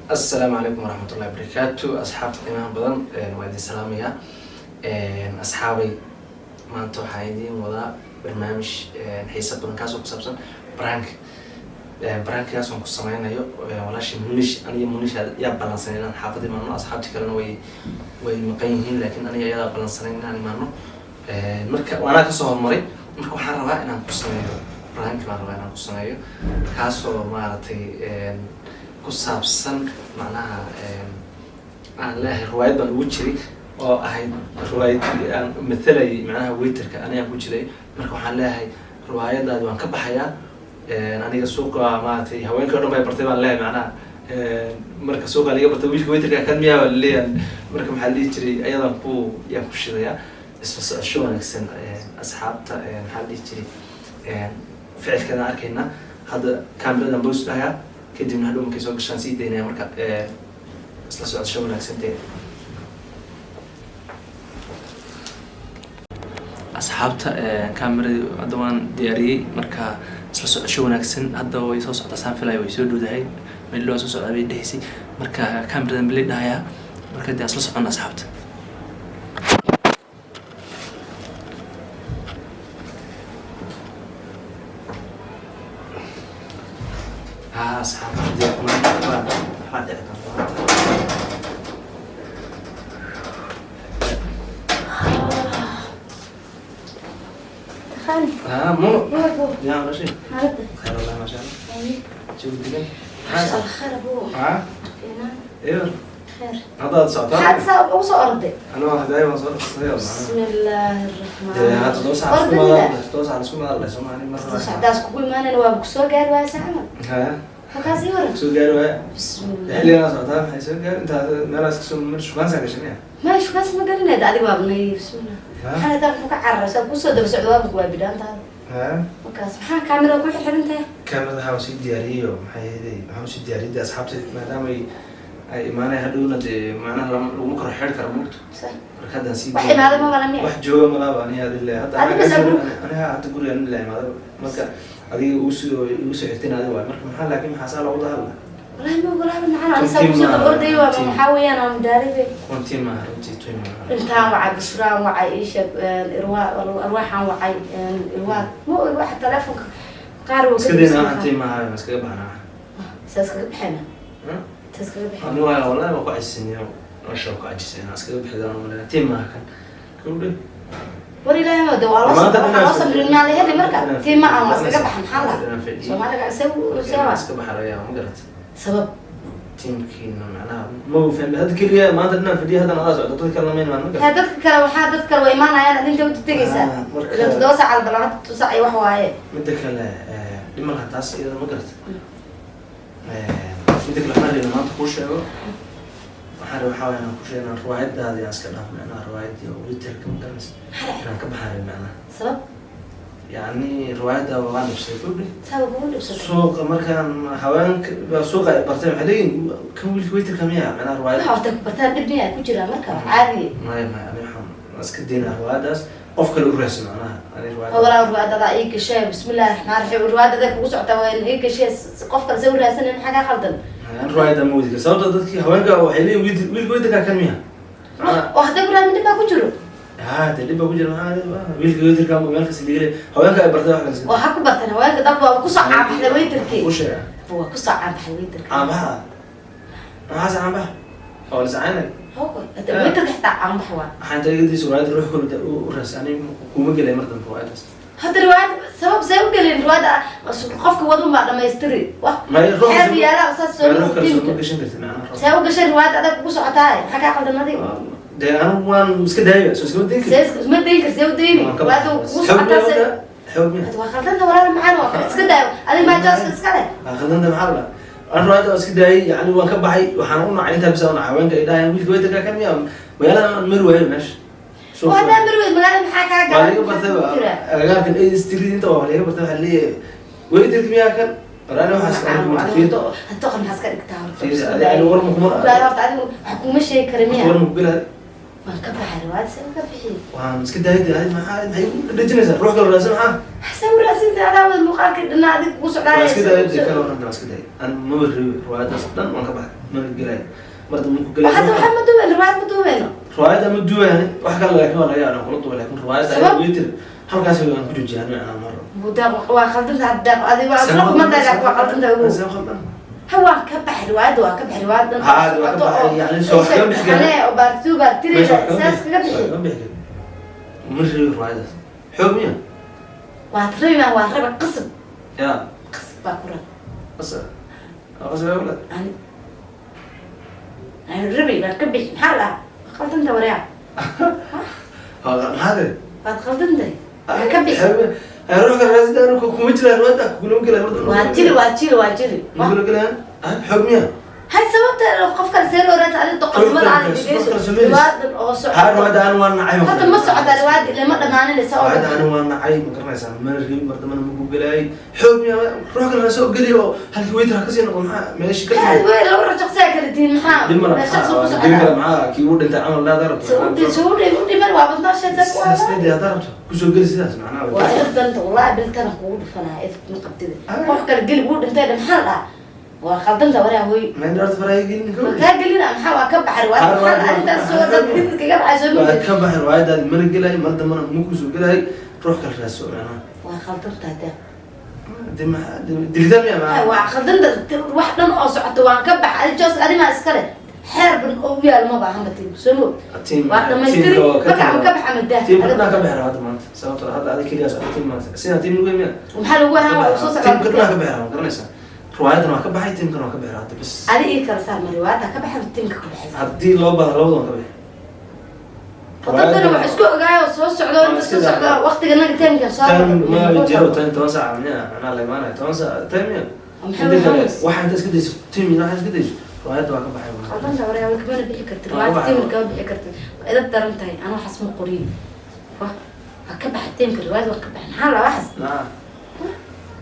Asalaamu calaykum waraxmatullahi wabarakaatu. Asxaabta qiimaha badan, waa idin salaamayaa. Asxaabay, maanta waxaa idiin wadaa barnaamij xiisa badan, kaasoo ku saabsan prank. Prankigaas oon ku sameynayo walaashii Munish. Aniga Munish yaa ballansanay inaan xaafad imaano. Asxaabtii kalena way maqan yihiin, laakiin aniga iyadaa ballansanay inaan imaano. Marka anaa kasoo horumaray. Marka waxaan rabaa inaan ku sameeyo prank baan rabaa inaan ku sameeyo, kaasoo maaragtay ku saabsan macnaha aan leeyahay riwaayad baan ugu jiray oo ahayd riwaayad aan mathalayay, macnaha waiterka anigaan ku jiray. Marka waxaan leeyahay riwaayadaadi waan ka baxayaa. Aniga suuqa maaragtay haweenkii o dhan bay bartay baan leeyahay. Macnaha marka suuqa liga bartay, wiilka waiterka kan miyaa baa laleeyahay. Marka maxaa la dhihi jiray, ayadaan ku yaan ku shidayaa. Isla socosho wanaagsan, asxaabta. Maxaa la dhihi jiray, ficilkeedaan arkaynaa. Hadda kaamiradan boos dhahayaa, kadibna hadhow markay soo gashaan sii daynaya. Marka isla socosho wanaagsan dee, asxaabta. Kaameradii hadda waan diyaariyey. Marka isla socosho wanaagsan. Hadda way soo socdaa saan filaya, way soo dhowdahay, meel dhowaa soo socdaa bay dhehaysay. Marka kaameradan bilay dhahayaa. Marka dee isla soconna, asxaabta. Ha, asxaabta, dee maanta waxaa dhici karta. Khaalid. Ha, Muno. Wuxuu yaa walaashay. Xaaladda? Khayr wallahi, maasha Allah, jawi degan. Masha Allah, khayr abuu. Ha. Fiinaan. Eber. Khayr. Haddaad socotaa. Maxaad saa ugu soo orday? Anoo hadaay waan soo dhaqsaday. Bismi illaahi raxmaan. Dee hadda 7 saac isku Ordayda. 7 saac isku madal Soomaali mar. Socdaas kugu imaanayna waaba kusoo gaari waaya saacada. Ha. Halkaas ii waran. Soo gaari waaya. Bismillah. Xilligan socotaa maxay soo gaari intaa meelahaas kasoo mar shukaansaa gashay miya? Ma shukaas ma galinayd adiga, waaba nay bismillah. Ha. Maxaa taa muxuu ka cararay? Saa kusoo daba socdo waaba waa bidhaantaada. Ha. Markaas maxaa kaamirada ku xirxiran tahay? Kaamirada waxaa sii diyaariyey oo maxay ahayd, waxaan usii diyaariyey dee asxaabta, maadaama ay imaanay hadhowna dee macnaha laguma koro xidhi karo mugto. Sax. Marka haddaan sii Wax imaaday ma mala miya? Wax jooga malaaba aniga adi le hadda. Adiga bas guriga? Aniga hadda guriga nin la imaaday. Marka adiga ugu soo igu soo xigteen adiga waay. Marka maxaa, laakiin maxaa saa loogu dahalla? Walahi ma walahi macana aniga saa kusoo daba ordayay waaba maxaa weeyaan aan mudaalay bay. Runtii maaha, runtii tuy maaha. Intaan wacay Bushraan, wacay iisheeg irwaa, arwaaxaan wacay irwaa, ma ogi waxa telefonka qaar wuu Iska dayna, waxaan tii maaha, ma iskaga baxnaa. Saa iskaga baxayna, saa iskaga baxayna. Ani waay wallahi waa ku cajisaniyo, nolosha waa ku cajisay inaan iskaga bixi doono malena. Tii maaha kan gabdhe. War ilaahay ma de waa loo Maanta waxaa loo samrin maa la heli. Marka inaan tii ma aan waa iskaga inaan baxa maxaa la inaan fadhiyo. Soomaaliga see see waa iska baxa laga yaaba, ma garat? Sabab? Tiimkiina macnaha ma uu fahmi hadda keliya maanta dhinaan fadhiya, haddana adaa socda, dadka kalena ma imaan, ma ha garat? Dadka kale waxaa dad kale way imaanayaan, adinta u tegaysaa. Ah, marka- Ilaa 7 saac albalan 7 saac iyo wax waaye. Midda kale dhib malaha taas iyada, ma garat? Midda kale waxaan rabaa maanta kuu sheego, waxaan rabaa waxaa waaya inaan kuu sheego inaan riwaayadaadi aan iska dhaafo, macnaha riwaayadii oo witerka, ma garanaysa? Maxaa dhacay? Inaan ka baxaayo macnaha. Sabab? Yacni riwaayadda waan dhibsay kudhi. Sabab kugu dhibsatay? Suuqa markaan haweenka baa suuqa ay bartay, waxay leeyihin kan wiilka waiterka miya, macnaha riwaayad. Waxa horta bartaan dhib miyaa ku jiraa? Marka wax caadi. Maya maya, ani waxaan waan iska daynaa riwaayadaas, qof kale u raadso macnaha ani riwaayadda. Walaa riwaayadada ii gashay, bismillahi raxmaan raxiim, riwaayadada kugu socota waa ii gashay, qof kale se u raadsanay, maxaa kaa khaldan? Ani riwaayadda ma wadi karo, sababta dadkii haweenka waxay leeyihin wiilka waiterka kan miya, macnaha. Oo hadday ku raadin dhib baa ku jiro? Ha, dee dhib baa ku jira. Maxaa wiilka waiterka meel kasta liga leeyahay, haweenka ay bartay wax kale iska Oo ha ku barteen haweenka, dadku waa kusoo caabaxday waiterkii. U sheega. Waa kusoo caabaxday waiterka. Caanbaxa maxaase caanbaxa oo la sacaynay? Hogo, hadda waiterka xitaa caanbax waa. Waxaan inta iga dayso riwaayadda ruux kale u raadsa, ani kuma gelay mar dambe riwaayaddaas. Hadda riwaayad sabab see u gelin? Riwaayadda qofka wadun baa dhamaystiri wa. Maya, ruux xeer yaala saas soo ruux kale soo ma tiimka gashan kartid macnaha ruux. See u gashay riwaayadda adag kugu socotaa? Maxaa kaa qaldan adiga? Dee anigu waan iska daayay, soo iskama dayn see karin. Isma dayn kar, see u dayni? Waan ka riwaayadda baxay. kugu Xoog socotaa miyaa see wadaa? Xoog miyaa? Hadda waa khaldanta walaal macaan, waa iska daayo adiga, maa jooska iska leh. Waa khaldanta maxaa la an riwaayadda waan iska daayay, yacni waan ka baxay. Waxaan u nacay intaa bisa u nacay haweenka ay dhahayaan wiilka waiterka kan miya, magaalada aan mari waayo meesha. Oo haddaa marweyd magaalada maxaa kaa Waa galay? laga bartay Maxaa ku jira? agagaarkan ay street inta waa laga bartay. Waxaa leeyahay waiterka miyaa kan walaali waxaas anigu Macaan, fiir. adiga doqon maxaa iska dhigtaa horta? Fiir, adiga war ma kuma Riwaayadda horta adigu wax kuma sheegi kara miya? War ma ku gelahay? Waan ka baxay riwaayad, see ka bixi? Waan iska daayay dee. Adiga maxay u dhejinaysaa? Ruux kale raadsan maxaa? Xasan waraasinta adaa wad muuqaalkii dhanaa adiga kugu Waan iska daayay dee, socdaaya. kala warranta waan iska daayay, an ma warreeyo riwaayadaas dhan, waan ka baxay. Mana gelay mar dambe ku gelay. Hadda waxaa ma duubeyno, riwaayad ma duubeyno. Riwaayadda ma duubayani wax kale, laakiin waa laga yaabaa kula duubay, laakiin riwaayadda Sabab? ayaa weytir halkaas waan ku joojiyaan macnaa mar. Deeq, waa khaldanta hadda. Deeq, adiga waa isla kuma daagaa, waa khaldanta ugu. Seen khaldan? Ha, waan ka baxay riwaayadda, waa ka baxay riwaayadda. Haa, waa ka baxay, yacni soo wax kama bixi karin. Xanee oo part two, part three Meesha wax kama saas bixi- kaga wax bixi. kama bixi karin. Ma rabi riwaayaddaas, xoog miya? Waad rabi maa? Waa raba qasab. Ya. Qasab baa ku raba. Qasab, qasab yaa walaad. Ani rabi baan ka bixi, maxaa la dhahaa? Waa khaldanta waryaa. Maxaa tiri? Waad khaldantahay, waa ka bixi. Hay, ruux kale raasida, anu kuma jira riwaayadda, kulama gelay mar dambe. Waa jiri, waa jiri, waa jiri. Ma kula gelayaan? Ah, xoog miya? Hay, sababta qof kale see loo raadsa? Adi doqonnimada aad dhegeyso, riwaayadan oo Haa, socota. Riwaayadda anu waa nacay. Hadda ma socda riwaayadda, ilama dhamaaninaysa oo Riwaayadda anu waa nacay, ma garanaysaa? Mana rabi mar dambena ma ku gelaay. Xoog miya? Ruux kale raasoo geliya oo halkii waiter ha kasii noqo. Maxaa meesha ka Hay, wey, laba rajaqsaa kala tihiin, maxaa dhib mala shaqsi ku dhib socda? mala, maxaa kii uu dhintay camal laa rabto? Soo dhiman waa badnaa sheegta ku Sidaas dhidi haddaa rabto kusoo geli sidaas macnaha. Waa idanta, wallahi biltana kugu dhufanaya idib ma qabtida. Qof kale geli, wuu dhintay, maxaa la dhahaa? Waa khaldanta waraa, hooy. Meel horta faraha gelin. Waa kaa gelina, maxaa? Waa ka baxay riwaayadda, maxaa la arrintaas soo dad dib kaga baxay soo Waa mugdi. ka baxay riwaayadaadi, mana gelay mar dambena ma kusoo gelay. Ruux kale raadso macnaha. Waa khaldantaa, deeq. De maxaa dilitaan miya? Hay, Macnaha waa khaldanta wax dhan oo socoto, waan ka baxay. Adi jos adimaa iskale xeer ban oo u yaal ma baahan batin soo moog. Waa dhamaystiri marka ama ka baxa madaa. Tiimka dhanaa ka bixi hadda maanta, sababtoo hadda adiga keliyaa socota tiim maanta, sidaa tiim lagu miya? Maxaa lagu ahaan? Waa soo Tiimka dhanaa ka socdaa. bixi, ma garanaysaa? Riwaayadan waa ka baxay, tiimkana waa ka bixi hadda bas. Adi ii kala saar, ma riwaayadda ka baxay tiimka ka baxaysa? Haddii loo baahdo labadan ka bixi. Wadadana wax isku ogaayo soo socdo, inta soo socdo waqtiga naga teemka soo Time ma jiro, time 10 saac miya? Macnaha la imaanaya 10 saac time miya? Maxay Inta kale waxaas? waxaa inta iska dayso tiim, waxaa iska dayso riwaayadda waa ka baxay. Qaldanta waryaa, kamana bixi kartid. Waa riwaayadda baxay. Tiimka kama bixi kartid, waa idab daran tahay. Ana waxaas ma qorin, waa ka baxay tiimka, riwaayadda waa ka baxay, maxaa la waxaas? Naa.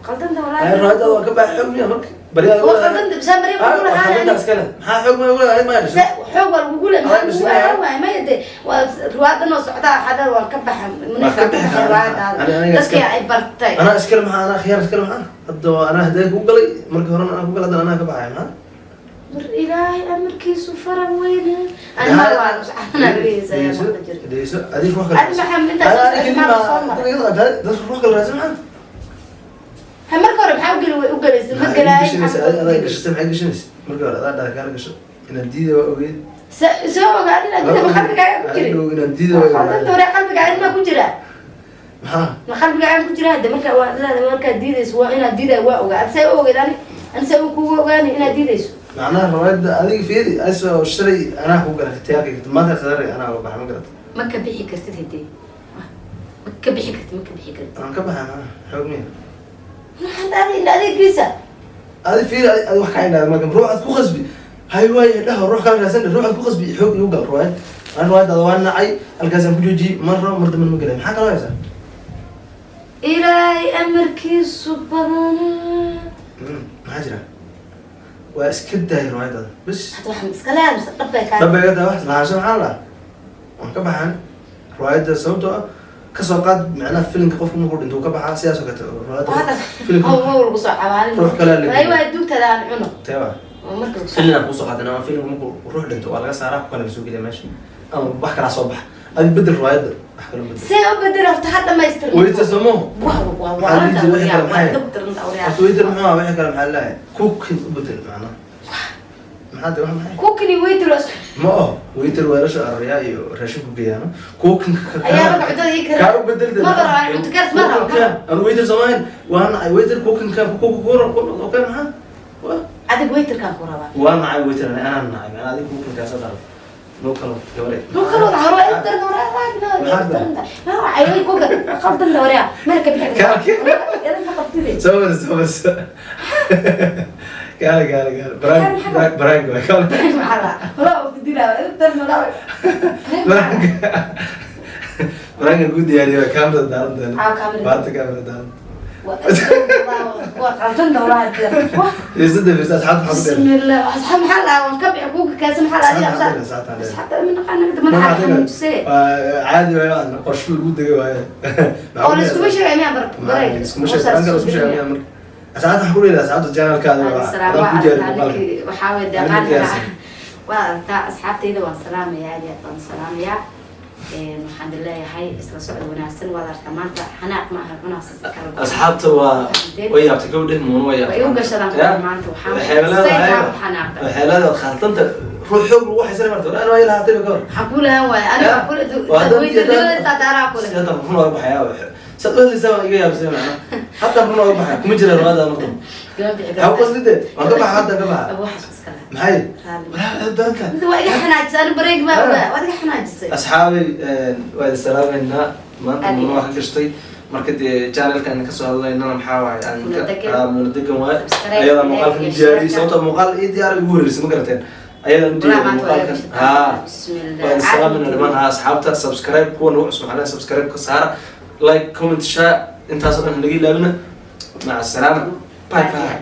Qaldanta Ay, walaahi. Riwaayadda waa ka baxay, xoog miya marka baryaada? Waa qaldanta bisaa bari kugu lahaan. Iskale maxaa xoog ma ugu ma dhasho? Xoog waa lagugu le, maxaa lagugu ahaan waaya? Maya de, waa riwaayadan oo socdaa xada, waan ka baxay. Waa ka bixi karaa. Riwaayadaada Aniga dadkii ay bartay. Anaa iskale maxaa? Anaa khiyaar iskale maxaa? Hadda waa anaa hadee ku galay markii horena, anaa ku galay, haddana anaa ka baxay maxaa? Mar ilaahay amarkiisu faran weyne, anima waa anaa laga heesaya marka jiro. Dhegeyso, adiga ruux kale Adi maxaa intaas soo socday, maxaa soo maray? Dad ruux kale raadsan maxaa? Ha, marka hore maxaa ugeli way u gelaysa ma gelaayo? Gashanaysa adaa gashatay, maxay gashanaysa marka hore? Adaa dhaha kaala gasho inaad diida waa ogeyd. Soo ogaadin adina, ma qalbigaaga ku jiri? Adiga inaad diida waa Qaldanta ogeyd. hore qalbigaaga maa ku jira? Maxaa? Ma qalbigaaga ku jira hadde? Marka waa leedahay, markaad diidayso waa inaad diidayo, waa ogaa. Ad see u ogeyd? Ani see kugu ogaani inaad diidayso? Macnaha riwaayadda adiga fiiri, asoo shalay anaa ku galay ikhtiyaarkayga, maanta ikhtiyaarkayga anaa uga baxay, ma garata? Ma ka bixi kartid hadee, ma ka bixi kartid, ma ka bixi kartid. Aan ka baxay maxaa? Xoog miya? Maxaad adi indha adeegiisa? Adi fiiri, adi wax kaa indhaada marka ruuxaad ku khasbi hay waaye dhaho ruux kale raadsan, ruuxaad ku khasbi xoog igu gal riwaayad. Aan riwaayaddaada waa nacay, halkaasaan ku joojiyey, mar rabo, mar dambe ma gelay. Maxaa kaloo haysaa? Ilaahay amarkiisu badanaa. Maxaa jira? Waa iska daayay riwaayaddaada bas. Hadda waxaan iska leeyahay mise dhabbay kaa? Dhabbay iga tahay wax lahaansho maxaa la dhahaa? Waan ka baxaan riwaayadda sababtoo ah kasoo qaad macnaha filimka qofku markuu dhinto uu ka baxaa, sidaas oo kaleeto riwaayadda filimka. Oo lagu soo cabaalin. Ruux kale la waay waay, duugtada aan cuno. Teeba? Oo marka lagu soo Filin aan kuusoo qaadan ama filimka markuu ruux dhinto waa laga saaraa, ku kale lasoo geliya meesha ama wax kalaa soo baxa. Adi bedel riwaayadda, wax kaloo bedel. See u bedel? Horta ha dhamaystirno. Waiter somo. Wah wah. Maxaa la dhihi jiray? Wixii kale maxay? Dabtirnta awriyaa. Horta waiter muxuu ahaa? Wixii kale maxaa laleeyahay? Cooking u bedel macnaha. Maxaa de wax maxay? Kukini waiter waa Ma oho, waiter weelasha arariyaa iyo raashinku geeyaano. Cooking Ayaa marka cuntada ii kara. Kaa u bedel de. Ma baro aan cunto karis, ma rabo. Cooking-ka. Anu waiter soomahan waa nacay waiter. Cooking-ka ku okay maxaa? Waa Adig waiterkaan ku rabaa. Waa nacay waiter, anaa nacay macnaa. Adiga cooking-kaasa daran noo kalo gabare. Nukalo hore intan hore ma wacay way kuka qaldan hore marka bixi. Idan ma qabtide. Soo bas, soo bas, kaale kaale kaale, prank prank prank waay, kaale. Maxaa la wala u dilaa intan wala. Prank prank ku diyaariyo, kamerada daaran tahay. Ah, kamerada. Maanta kamerada daaran. Waa qaldan hore. Fiirsada, fiirsa asxaabta maxaa ku dheer? Bismillah, asxaab maxaa la waan ka bixi kuka kaasi maxaa la Asxaabta adiga maxaa ku dheer? Asxaabta maxaa asxaabta ma naqaan madaxa xanuujisee. Waa caadi waay, waan qorshe lagu degay waaye. Oo la iskuma sheegay miyaa bar Ma iskuma sheegay, prank la isku sheegay miyaa marka? Asxaabta waxaa ku leedahay, asxaabta channelkaada waa Salaam. adaan Waa ku diyaari aragtaa muuqaalka. Ninkii waxaa waye Aniga deeqaan. diyaarsan. Waa aragtaa, asxaabtayda waan salaamayaa, aad iyo aad baan salaamayaa. Waxaan leeyahay isla socod wanaagsan. Waad aragtaa, maanta xanaaq ma aha, cunaas kala go- Asxaabta waa way yaabtay gabadhe Muuna, way yaabtay. Way u gashadaan Ya. maanta, waxaan Waxay leedahay, saytaa u xanaaqay. waxay leedahay khaldanta ruux xoog lagu haysanay marta walaal waa ilahaatay ka hor. Waxaan kuu lahaan waaya aniga Ya. kule Waa dad- dadweynenimada intaa daaraa kule. Hadda run oga baxaya, saad u hadlaysaa waan iga yaabsay macna. Hadda run oga baxaya, kuma jira riwaayada marta. Gama bixi Ha ku kartaa. qaslide, waan ka baxa, hadda ka baxa. Abu waxaas iska leh. Maxay? Raalli. Walaa daranta. Inta waa iga xanaajisay, ani bareeg maa ogaa, waad iga xanaajisay. Asxaabay, waa idin salaamaynaa maanta. Aad iyo Muuna waa aad. ka gashtay. Marka dee channelkan kasoo hadlaynana maxaa waaye aan Muna Degan. Muna Degan waaye. Subscribe, Ayadaa muuqaalkan like u diyaariyey, iyo sababta muuqaal ii diyaar igu horeysay, ma garateen? Ayadan u Walaa diyaariyey maanta waa iga muuqaalkan. gashatay. Haa. Bismillah. Waa idin salaamayna dhammaan. Haa, asxaabta subscribe, kuwa nagu cusub macnaha subscribe ka saara, like, comment, share, intaasoo dhan naga ilaawina. Maca asalaama, bye bye.